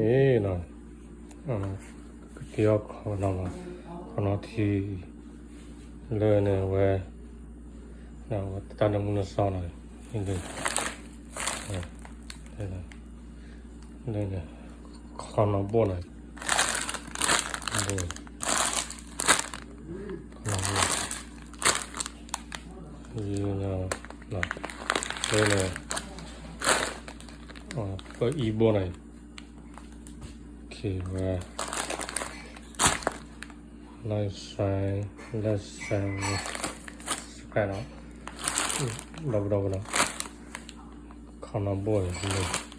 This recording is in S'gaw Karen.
အ့ၣ်နီၤ, ကက့ၤအီၣ်ခီနီၤ, ခီနီၤထံ, လၢန့ၣ်ဝဲ, တၢ်နၢမူနစီနီၤ, လၢန့ၣ်, ခီနီၤဘိၣ်နီၤ, ဘိၣ်, ခီနီၤဘိၣ်, လၢန့ၣ်, ပအံဘိၣ်နီၤ, ဝဲ, like share, like share, subscribe နီၤ, ဒီပုၢ်ဒီဝဲၢ်နီၤ, ခီနီၤဘိၣ်န့ၣ်